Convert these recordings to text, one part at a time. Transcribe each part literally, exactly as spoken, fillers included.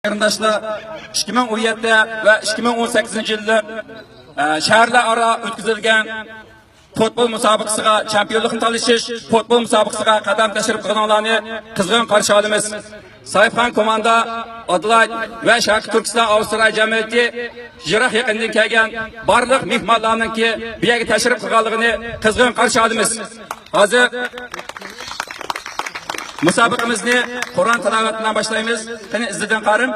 قېرىنداشلار، ئىككى مىڭ ئون يەتتە ۋە ئىككى مىڭ ئون سەككىزىنچى يىللىق، ئە، شەھەرلەر ئارا ئۆتكۈزۈلگەن پۇتبول مۇسابىقىسىغا، چېمپىيونلۇقنى تالىشىش پۇتبول مۇسابىقىسىغا قەدەم تەشرىپ قىلغانلارنى قىزغىن قارشى ئالىمىز. ساھىبخان كوماندا، ئادېلايد ۋە شەرقىي تۈركىستان ئاۋسترالىيە جەمئىيىتى يىراق يېقىندىن كەلگەن بارلىق مېھمانلارنىڭكى بۇ يەرگە تەشرىپ قىلغانلىقىنى قىزغىن قارشى ئالىمىز. ھازىر مۇسابىقىمىزنى قۇرئان تىلاۋەت بىلەن باشلايمىز. قېنى، ئىززىدىن قارىم.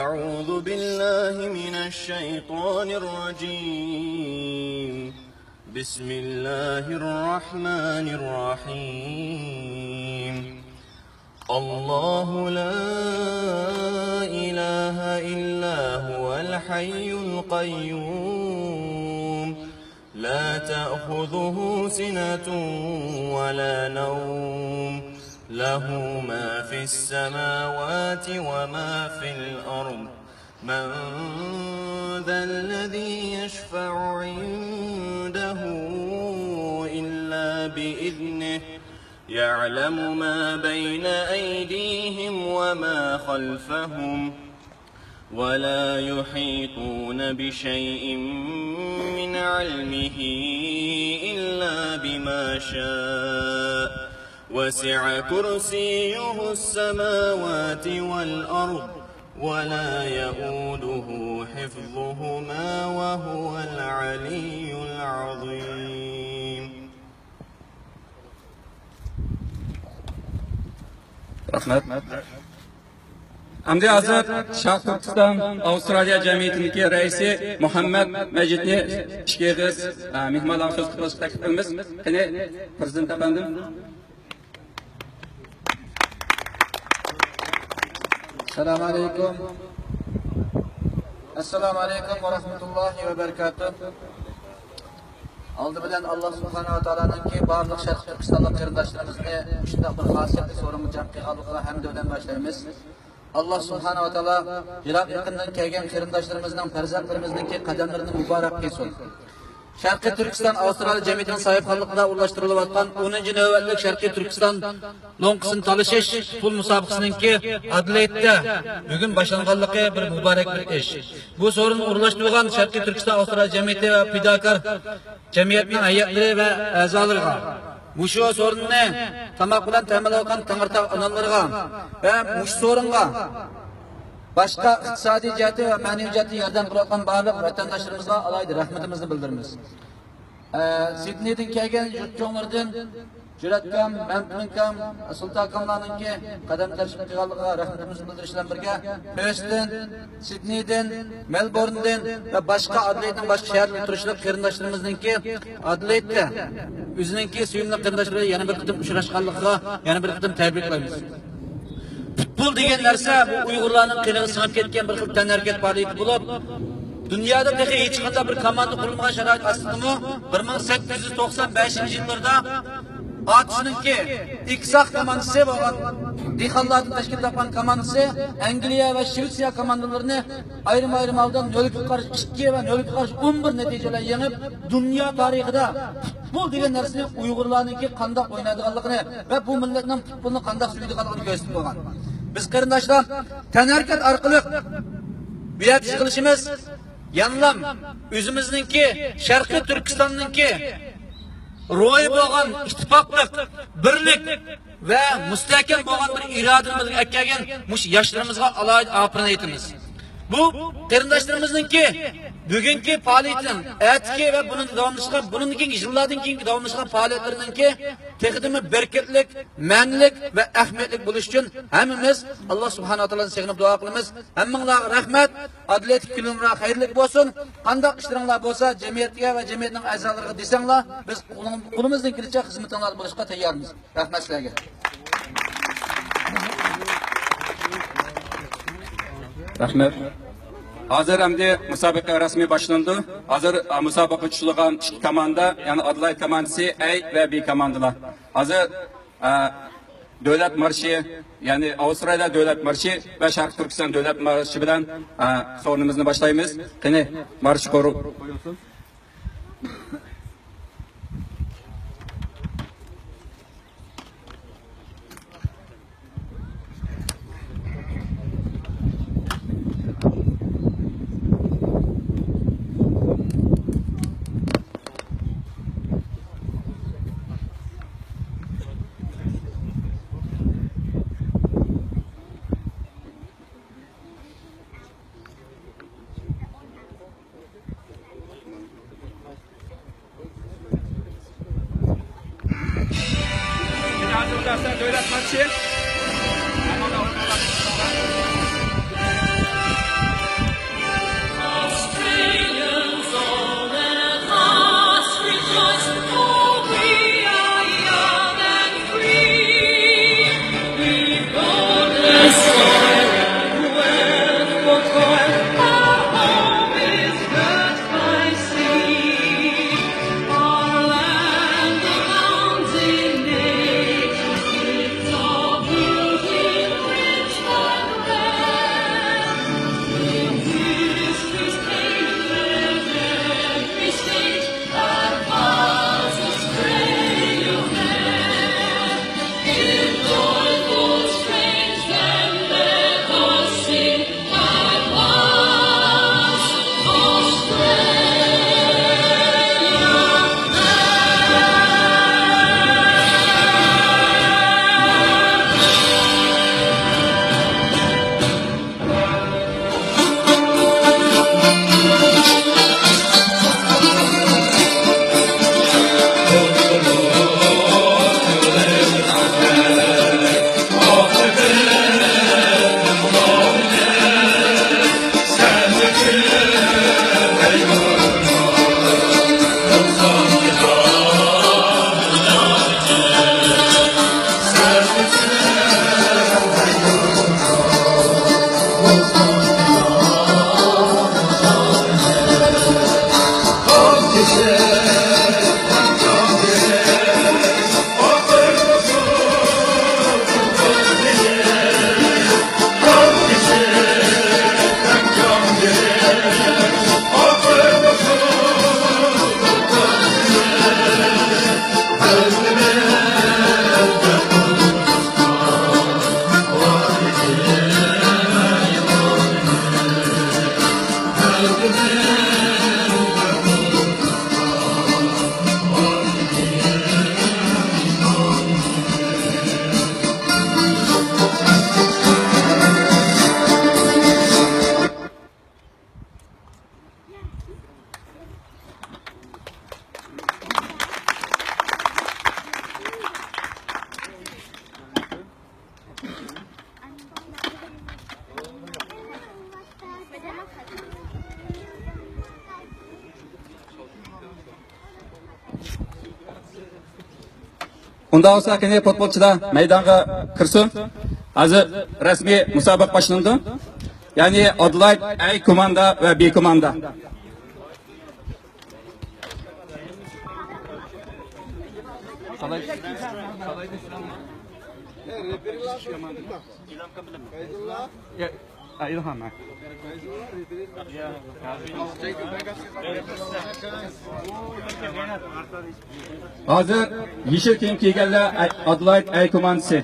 أعوذ بالله من الشيطان الرجيم. بسم الله الرحمن الرحيم. الله لا إله إلا هو الحي القيوم. لا تأخذه سنة ولا نوم، له ما في السماوات وما في الأرض. من ذا الذي يشفع عنده إلا بإذنه، يعلم ما بين أيديهم وما خلفهم، ولا يحيطون بشيء من علمه إلا بما شاء، وسع كرسيه السماوات والأرض، ولا يئوده حفظهما، وهو العلي العظيم. رەھمەت. ئەمدى ھازىر شەرقىي تۈركىستان ئاۋسترالىيە جەمئىيىتىنىڭكى رەئىسى مۇھەممەد مەجىتنى ئىككى ئېغىز، ئە، مېھمانلارغا سۆز قىلىشقا تەكلىپ قىلىمىز. قېنى، پىرېزىدېنت ئەپەندىم. ئەسسالامۇ ئەلەيكۇم. ئەسسالامۇ ئەلەيكۇم ۋە رەھمەتۇللاھى ۋە بەرىكاتۇھ. ئالدى بىلەن ئاللا سۇبھانەھۇ ۋە تائالانىڭكى بارلىق شەرقىي تۈركىستانلىق قېرىنداشلىرىمىزنى مۇشۇنداق بىر خاسىيەتلىك سورۇنغا جەم قىلغانلىقىغا ھەمدى بىلەن باشلايمىز. ئاللا سۇبھانەھۇ ۋە تائالا يىراق يېقىندىن كەلگەن قېرىنداشلىرىمىزنىڭ پەرزەنتلىرىمىزنىڭكى قەدەملىرىنى مۇبارەك قىلسۇن. شەرقىي تۈركىستان ئاۋسترالىيە جەمئىيىتىنىڭ ساھىبخانلىقىدا ئورۇنلاشتۇرۇلۇۋاتقان ئونىنچى نۆۋەتلىك شەرقىي تۈركىستان لوڭقىسىنى تالىشىش پۇتبول مۇسابىقىسىنىڭكى ئادېلېيدتا بۈگۈن باشلانغانلىقى بىر مۇبارەك بىر ئىش. بۇ سورۇننى ئورۇنلاشتۇرغان شەرقىي تۈركىستان ئاۋسترالىيە جەمئىيىتى ۋە پىداكار جەمئىيەتنىڭ ھەيئەتلىرى ۋە ئەزالىرىغا، مۇشۇ سورۇننى تاماق بىلەن تەمىنلەۋاتقان تەڭرىتاغ ئاناملىرىغا ۋە مۇشۇ سورۇنغا باشقا ئىقتىسادىي جەھەتتىن ۋە مەنىۋى جەھەتتىن ياردەم قىلىۋاتقان بارلىق ۋەتەنداشلىرىمىزغا ئالاھىدە رەھمىتىمىزنى بىلدۈرىمىز. ئە، سىدنېيدىن كەلگەن يۇرت چوڭلىرىدىن جۈرئەتكام، مەمتىمىنكام، سۇلتانكاملارنىڭكى قەدەم تەشرىپ قىلغانلىقىغا رەھمىتىمىزنى بىلدۈرۈش بىلەن بىرگە، پېرستىن، سىدنېيدىن، مېلبورندىن ۋە باشقا ئادېلېيدنىڭ باشقا شەھەرلىرىدە تۇرۇشلۇق قېرىنداشلىرىمىزنىڭكى ئادېلېيدتا ئۆزىنىڭكى سۆيۈملۈك قېرىنداشلىرى بىلەن يەنە بىر قېتىم ئۇچراشقانلىقىغا يەنە بىر قېتىم تەبرىكلەيمىز. پۇتبول دېگەن نەرسە بۇ ئۇيغۇرلارنىڭ قېنىغا سىڭىپ كەتكەن بىر خىل تەنھەرىكەت پائالىيىتى بولۇپ، دۇنيادا تېخى ھېچقانداق بىر كوماندا قۇرۇلمىغان شارائىت ئاستىدىمۇ بىر مىڭ سەككىز يۈز توقسان بەشىنچى يىللىرىدا ئاتۇشنىڭكى ئىكساق كوماندىسى بولغان دېھقانلاردىن تەشكىل تاپقان كوماندىسى ئەنگلىيە ۋە شۋېتسىيە كوماندىلىرىنى ئايرىم-ئايرىم ھالدا نۆلگە قارشى ئىككى ۋە نۆلگە قارشى ئون بىر نەتىجە بىلەن يېڭىپ، دۇنيا تارىخىدا پۇتبول دېگەن نەرسىنى ئۇيغۇرلارنىڭكى قانداق ئوينايدىغانلىقىنى ۋە بۇ مىللەتنىڭ پۇتبولنى قانداق سۆيىدىغانلىقىنى كۆرسىتىپ قويغان. بىز قېرىنداشلار، تەنھەرىكەت ئارقىلىق بۇ يەردە يىغىلىشىمىز يەنىلا ئۆزىمىزنىڭكى، شەرقىي تۈركىستاننىڭكى روھى بولغان ئىتتىپاقلىق، بىرلىك ۋە مۇستەھكەم بولغان بىر ئىرادىمىزگە ئەكەلگەن مۇشۇ ياشلىرىمىزغا ئالاھىدە ئاپىرىن ئېيتىمىز. بۇ قېرىنداشلىرىمىزنىڭكى بۈگۈنكى پائالىيىتىنىڭ، ئەتىكى ۋە بۇنىڭ داۋاملىشىدىغان، بۇنىڭدىن كېيىنكى يىللاردىن كېيىنكى داۋاملىشىدىغان پائالىيەتلىرىنىڭكى تېخىدىمۇ بەرىكەتلىك، مەنىلىك ۋە ئەھمىيەتلىك بولۇشى ئۈچۈن ھەممىمىز ئاللا سۇبھانەھۇ ۋە تائالادىن سېغىنىپ دۇئا قىلىمىز. ھەممىڭلارغا رەھمەت. ئادىلەتلىك كۈنلىرىڭلار خەيرلىك بولسۇن. قانداق ئىشلىرىڭلار بولسا جەمئىيەتكە ۋە جەمئىيەتنىڭ ئەزالىرىغا دېسەڭلار، بىز قولىمىزدىن كېلىشىچە خىزمىتىڭلاردا بولۇشقا تەييارمىز. رەھمەت سىلەرگە. رەھمەت. ھازىر ئەمدى مۇسابىقە رەسمىي باشلىنىدۇ. ھازىر، ئە، مۇسابىقىگە چۈشۈرۈلگەن ئىككى كوماندا، يەنى ئادېلايد كوماندىسى، ئەي ۋە بى كوماندىلار. ھازىر، ئە، دۆلەت مارشى، يەنى ئاۋسترالىيە دۆلەت مارشى ۋە شەرقىي تۈركىستان دۆلەت مارشى بىلەن، ئە، سورۇنىمىزنى باشلايمىز. قېنى، مارش قويۇلسۇن. Sen devlet maçı. ئۇنداق بولسا، قېنى، پۇتبولچىلار مەيدانغا كىرسۇن. ھازىر رەسمىي مۇسابىقە باشلىنىدۇ. يەنى ئادىلايت ئەي كوماندا ۋە بى كوماندا. ھازىر يېشىل كىيىم كىيگەنلەر ئەي-، ئادىلايت ئەي كوماندىسى.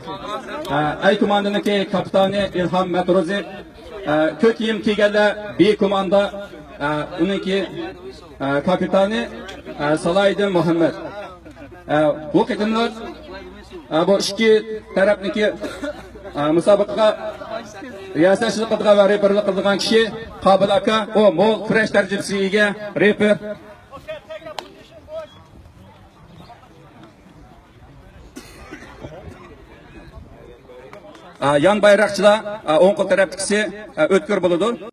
ئە، ئەي كوماندىنىڭكى كاپىتانى ئىلھام مەترۇزى. ئە، كۆك كىيىم كىيگەنلەر بى كوماندا. ئە، ئۇنىڭكى، ئە، كاپىتانى، ئە، سالاھىدىن مۇھەممەد. ئە، بۇ قېتىملىق، ئە، بۇ ئىككى تەرەپنىڭكى، ئە، مۇسابىقىگە رىياسەتچىلىك قىلىدىغان ۋە رېپېرلىق قىلىدىغان كىشى قابىل ئاكا، ئۇ مول كۈرەش تەجرىبىسىگە ئىگە رېپېر. ئا، يان بايراقچىلار، ئا، ئوڭ قول تەرەپتىكىسى، ئا، ئۆتكۈر بولىدۇ.